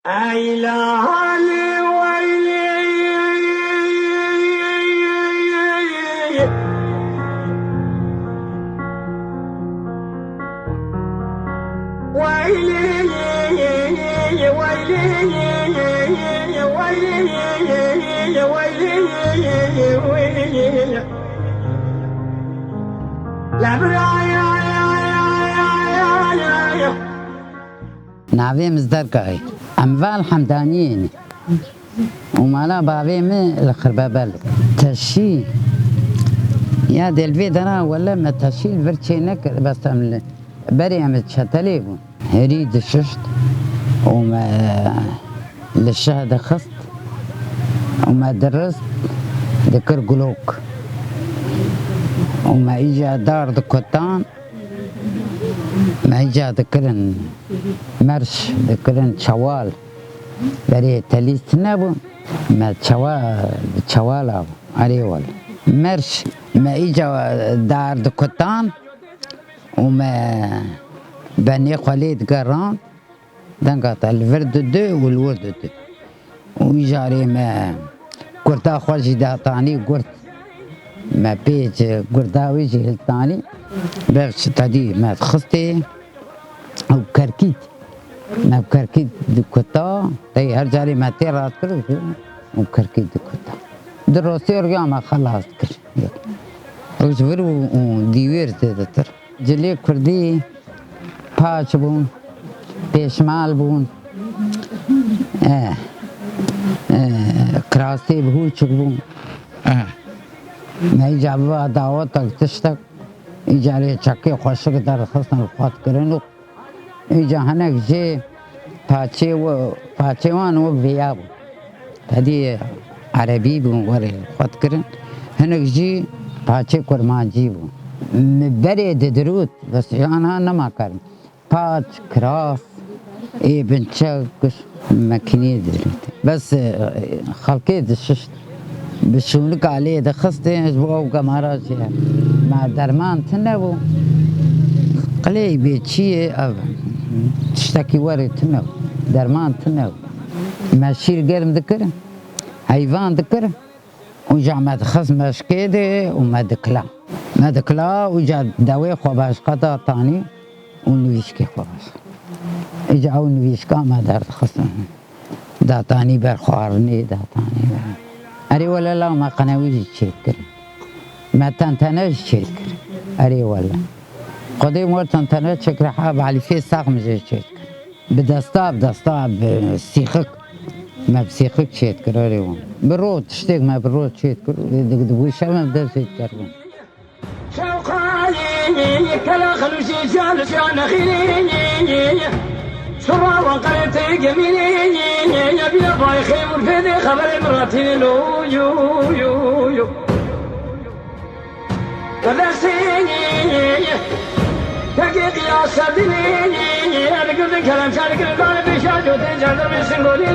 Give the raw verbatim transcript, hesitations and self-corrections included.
Ey la halî weylî, weylî, weylî, weylî, weylî. Navê min Zerka ye. Em va li Hemdaniyê ne. Û mala bavê min li Xirbebel. Teşî. Ya dê li vê dera wele me teşî li vir çê nekir. Bes em li berê em li çetelê bûn. Herî dişişt û me li şeh dixist û me dirist, dikir gulok. Û me îca dar dikutan. Me îca dikirin merş, dikirin çewal. Berê telî tune bû. Me çewa-, çewala bû. Erê wele. Merş, me îca dar dikutan û me benê xwe lê digeran. Denga te li vir didu û li wir didu. Û îcarê me gurda xwe jî datanî gurt. Me pêç gurda wî jî hiltanî. Bev ji tedî me dixistê û kerkît. Me kerkît dikuta. Tey her carê me tê ratir û kerkît dikuta. Di rostê riya me xelas kir. Ew ji vir û, û dîwêr zêdetir. Cilê kurdî paç bûn, pêşmal bûn, eh, eh, kirasê bi hûçik bûn. Eh. Me îca biba dawetek tiştek, îca lê çekê xweşik derxistin li xwe dikirin û îca hinek jê paçê we-, paçê wan wek vêya bûn. Tedî erebî bûn, werê xwe dikirin. Hinek jî paçê kurmancî bûn. Min berê didirût, bes jana nema karin. Paç, kiras, ê binçe, kuş, mekînê didirût. Bes, e, xelkê dişişt. Bi şûnika lê dixistin, ji bo ew gemara jê. Me derman tune bû. Qilê bê çi ye ev? Tiştekî werê tune bû. Derman tune bû. Me şîr germ dikir, heyvan dikir. Uca me dixist meşkê de û me dikila. Me dikila, uca dewê xwe başqa datanî û nivîşkê xwe başqa. Îca ew nivîşka me derdixistin. Datanî ber xwarinê, datanî ber. Erê wele la me qenewî jî çêdikir. Me tentene jî çêdikir. Erê wele. Xwedê min wer tentene çêkir, ha bi elîfê sax min jê çêdikir. Bi desta, bi desta, bi sîxik. Me bi sîxik çêdikir, erê wan. Bi ro, tiştêk me bi ro çêdikir, di, di, di wî şev me bi dest jê dikir. Şewqayî, kela xelûşî, can, can nexîrî, sura wan qerê tê gemîrî, bîra bayxê û pêdê xeberê min ratînê lo, yo, yo, yo. Berdestî, tekê qiyasa dilî, digirdin kerem şer, digirdin bana pêşa, cotê cerdemê singolî.